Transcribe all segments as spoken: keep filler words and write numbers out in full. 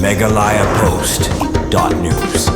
Meghalaya Post dot news.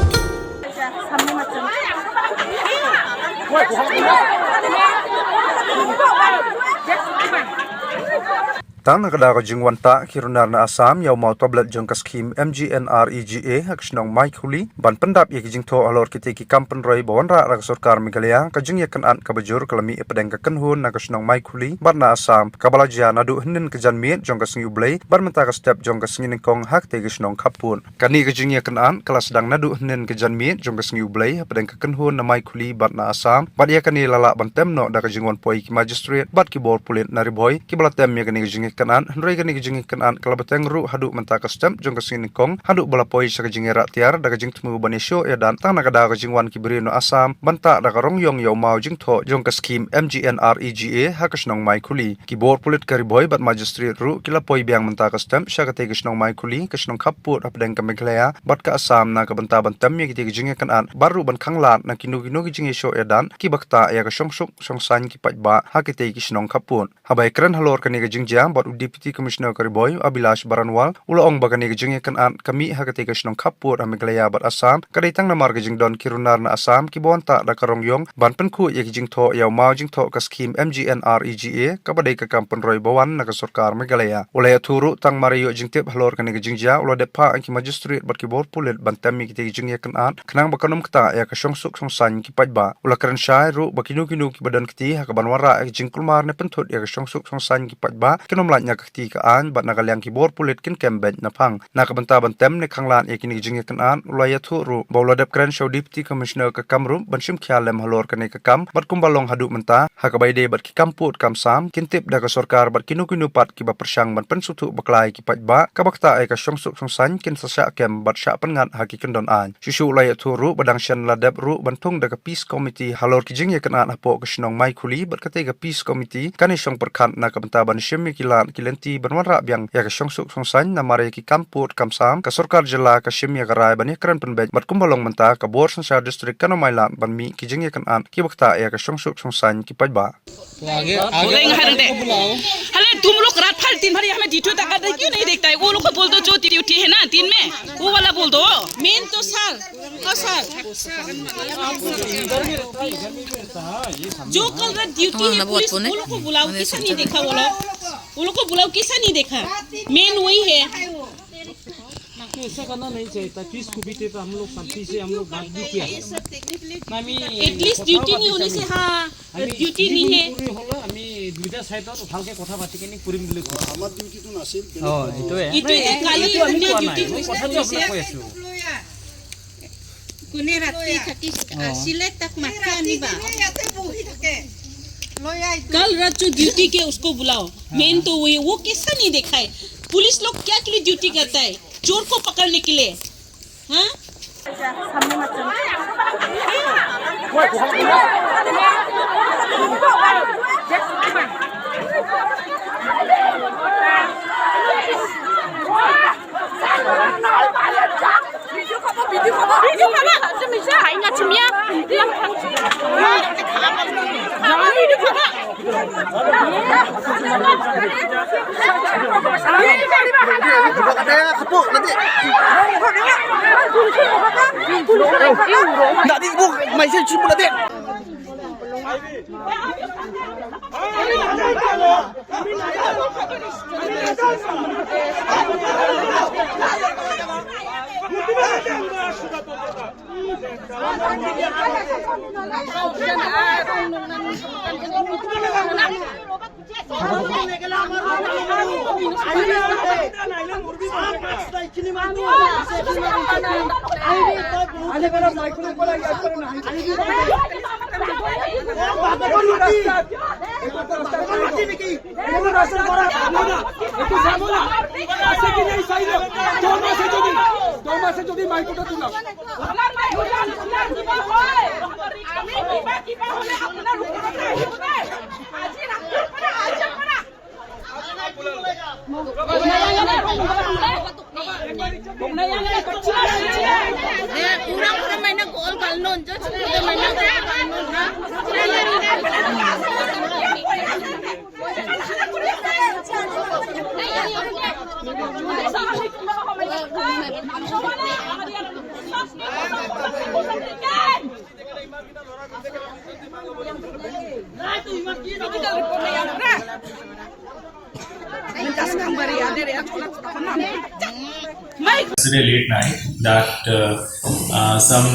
Tang na ka daw ka jingwan tah ki runar na Assam ïa u maw tablet jong ka skhim M G N R E G A ha ka shnong Maikhuli ban pyndap ïa ki jingthoh halor kitei ki kam pynroi ba wanrah da ka sorkar Meghalaya, ka jingïakynad kaba jur ka la mih hapdeng ka kynhun na ka shnong Maikhuli bad na Assam, kaba la jia naduh hynnin ka janmiet jong ka sngi U Blei bad mynta ka step jong ka sngi Nyngkong ha katei ka shnong khappud. Kane ka jingïakynad ka la sdang naduh hynnin ka janmiet jong ka sngi U Blei hapdeng ka kynhun na Maikhuli bad na Assam, bad ïa kane la lah ban tem noh da ka jingwan poi ki magistrate bad ki bor pulit na Ri Bhoi kiba la tem ïa kane ka jingïakynad. Hynrei kane ka jingïakynad ka la bteng ruh haduh mynta ka step jong ka sngi Nyngkong, haduh ba la poi sha ka jingïarah tiar da ka jingthmu ban ïashoh ïadat tang na ka daw ka jingwan ki briew na Assam ban tah da ka rong ïong ïa u maw jingthoh jong ka skhim M G N R E G A ha ka shnong Maikhuli. Ki bor pulit ka Ri Bhoi bad magistrate ruh ki la poi biang mynta ka step sha katei ka shnong Maikhuli, ka shnong khappud hapdeng ka Meghalaya bad ka Assam, na ka bynta ban tem ïa kitei ki jingïakynad bad ruh ban khanglad na kino kino ki jingïashoh ïadat kiba ktah ïa ka shongsuk shongsaiñ ki paidbah ha kitei ki shnong khappud. Haba ïakren halor kane ka jingjia bad u Deputy Commissioner ka Ri Bhoi, u Abhilash Baranwal, u la ong ba kane ka jingïakynad ka mih ha katei ka shnong khappud ha Meghalaya bad Assam ka dei tang namar ka jingdon ki runar na Assam kiba wan tah da ka rong ïong ban pynkhuid ïa ki jingthoh ïa u maw jingthoh ka skhim M G N R E G A, kaba dei ka kam pynroi ba wan na ka sorkar Meghalaya. U la ïathuh ruh tang mar ïoh jingtip halor kane ka jingjia u la dep phah ïa ki magistrate bad ki bor pulit ban tem ïa kitei ki jingïakynad khnang ba kan ym ktah ïa ka shongsuk shongsaiñ ki paidbah. U la kren shai ruh ba kino kino kiba don kti ha kaban wanrah ïa ka jingkulmar ne pynthut ïa ka shongsuk shongsaiñ ki paidbah kin ym lait na ka kti ka aiñ bad na ka liang ki bor pulit kin kem beit na phang. Na ka bynta ban tem ne khanglad ïa kine ki jingïakynad, u la ïathuh ruh ba u la dep kren sha u Deputy Commissioner ka Kamrup ban shim khia lem halor kane ka kam bad kumba long haduh mynta, ha kaba ïadei bad ki kam pud kam sam, kin tip da ka sorkar bad kino kino pat kiba pyrshang ban pynsngewthuh bakla ïa ki paidbah, kaba ktah ïa ka shongsuk shongsaiñ kin sa shah kem bad shah pynngat ha ki kyndon aiñ. Shuh shuh u la ïathuh ruh ba dang shen la dep ruh ban thung da ka Peace Committee halor ki jingïakynad hapoh ka shnong Maikhuli bad katei ka Peace Committee kan ïashong pyrkhat na ka bynta ban shim ïa ki lad ki lynti ban wanrah biang ïa ka shongsuk shongsaiñ, namar ïa ki kam pud kam sam ka sorkar jylla ka shim ïa ka rai ban ïakren pynbeit bad kumba long mynta ka bor synshar district kan ym ailad ban mih ki jingïakynad kiba ktah ïa ka shongsuk shongsaiñ ki paidbah. तो आगे, आगे बोलेंगे वाला हर को बुलाओ। अरे तुम लोग रात भर दिन भर यहाँ में ड्यूटी तक करते क्यों नहीं देखता है? वो लोग को बोल दो जो ड्यूटी है ना दिन में, वो वाला बोल दो। मेन तो सर, हाँ सर, जो कल रात ड्यूटी है पुलिस, वो लोग को बुलाओ, किसा नहीं देखा वो लोग? वो लोग को बुलाओ, किसा नहीं देखा? मेन वही है। तो ऐसा करना नहीं चाहिए था। पीस को बीते तो हम लोग शांति से हम लोग बात भी किया। এটলিষ্ট ডিউটি নি অনিছে হা। আমি ডিউটি নি হে। যিকোনো কৰি হ'লেও আমি দুইটা ছাইডত ভালকে কথা পাতি কিনে কৰিম বুলি কৈছোঁ। আমাৰ ডিউটিটো নাছিল, বেলেগ। অ, এইটোৱে। এইটো যে কালি এইটো আমি কোৱা নাই। ডিউটি মই কথাটো আপোনাক কৈ আছোঁ। কোনে ৰাতি থাকি আছিলে তাক মাতি আনিবা। ইয়াতে বহি থাকে। লৈ আহ এইটো। कल रात जो ड्यूटी के उसको बुलाओ। मेन तो वही, वो कैसा नहीं देखा है? पुलिस लोग क्या के लिए ड्यूटी करता है? चोर को पकड़ने के लिए। हाँ? Yesterday late night that uh, uh, some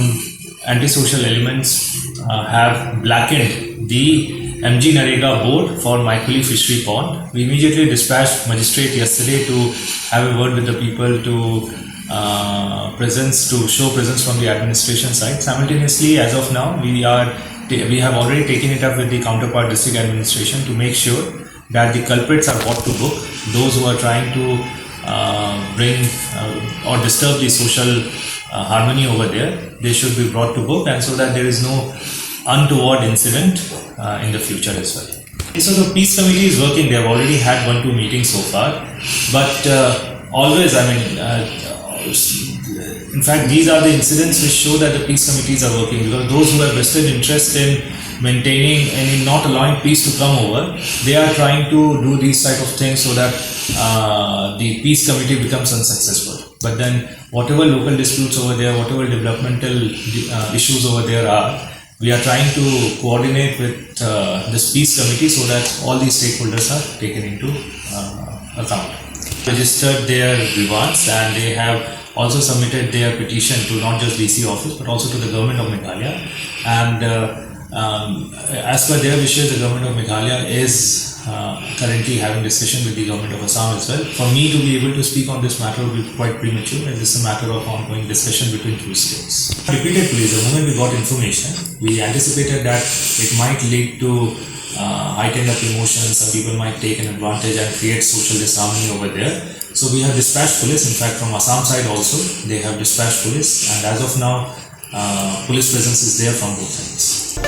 antisocial elements uh, have blackened the MGNREGA board for Maikuli Fishery Pond. We immediately dispatched magistrate yesterday to have a word with the people to uh, presence to show presence from the administration side. Simultaneously, as of now, we are we have already taken it up with the counterpart district administration to make sure that the culprits are brought to book. Those who are trying to uh, bring uh, or disturb the social uh, harmony over there, they should be brought to book, and so that there is no untoward incident uh, in the future as well. So the peace committee is working. They have already had one, two meetings so far, but uh, always, I mean, uh, in fact, these are the incidents which show that the peace committees are working, because those who have vested interest in maintaining and in not allowing peace to come over, they are trying to do these type of things so that uh, the peace committee becomes unsuccessful. But then, whatever local disputes over there, whatever developmental uh, issues over there are, we are trying to coordinate with uh, this peace committee so that all these stakeholders are taken into uh, account. Registered their grievance, and they have also submitted their petition to not just D C office but also to the government of Meghalaya. And uh, um, as per their wishes, the government of Meghalaya is uh, currently having discussion with the government of Assam as well. For me to be able to speak on this matter would be quite premature, as it's a matter of ongoing discussion between two states. Repeated pleas, the moment we got information, we anticipated that it might lead to uh, heightened up emotions. Some people might take an advantage and create social disharmony over there. So we have dispatched police. In fact, from Assam side also, they have dispatched police. And as of now, uh, police presence is there from both sides.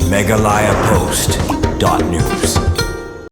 Meghalaya Post dot news.